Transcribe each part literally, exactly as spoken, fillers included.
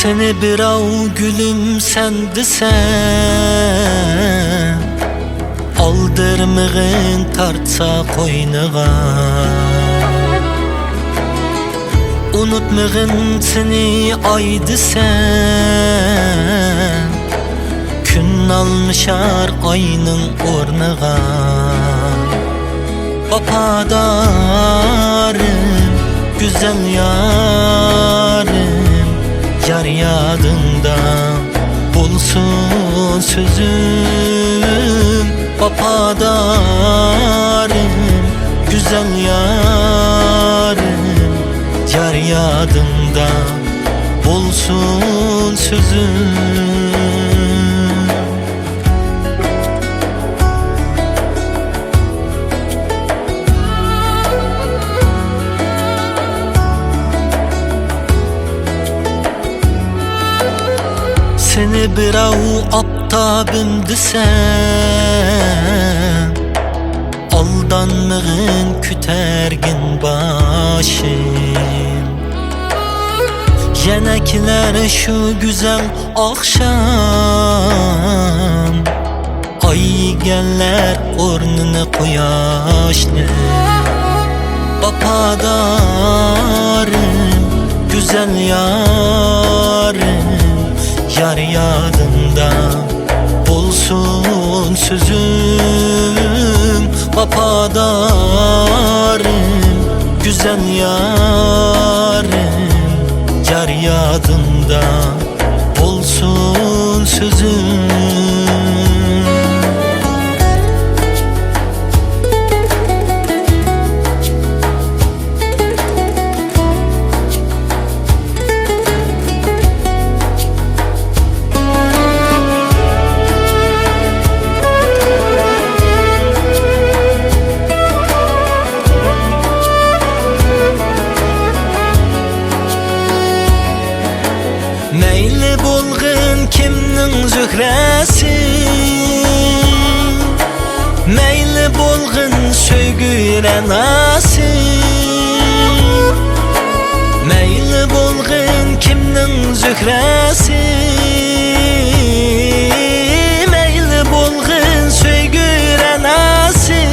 سېنى بىراۋ گۈلۈم سەن دېسە، ئالدىرىمىغىن تارتسا قوينىغا. ئۇنتۇمىغىن سېنى ئاي دېسە، كۈن ئالمىشار ئاينىڭ ئورنىغا. ۋاپادارىم، گۈزەل يارىم، يار يادىڭدا بولسۇن سۆزۈم. ۋاپادارىم، گۈزەل يارىم، يار يادىڭدا بولسۇن سۆزۈم. سېنى بىراۋ ئاپتاپىم دېسە، ئالدانمىغىن كۆتەرگىن باشىم. يەنە كېلەر شۇ گۈزەل ئاخشام، ئاي ئىگىلەر ئورنىنى قۇياشنى. ۋاپادارىم، گۈزەل يارىم، يار يادىڭدا بولسۇن سۆزۈم. ۋاپادارىم، گۈزەل يارىم، يار يادىڭدا بولسۇن سۆزۈم. مەيلى بولغىن كىمنىڭ زۆھرەسى، مەيلى بولغىن سۆيگۈ رەناسى، مەيلى بولغىن كىمنىڭ زۆھرەسى، مەيلى بولغىن سۆيگۈ رەناسى.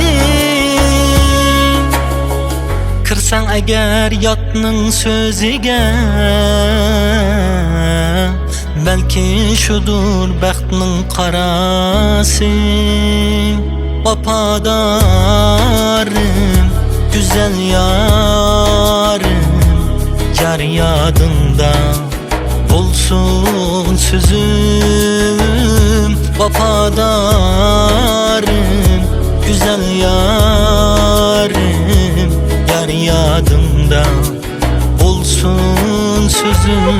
كىرسەڭ ئەگەر ياتنىڭ سۆزىگە، بەلكى شۇدۇر بەختنىڭ قاراسى. ۋاپادارىم، گۈزەل يارىم، يار يادىڭدا بولسۇن سۆزۈم. ۋاپادارىم، گۈزەل يارىم، يار يادىڭدا بولسۇن سۆزۈم.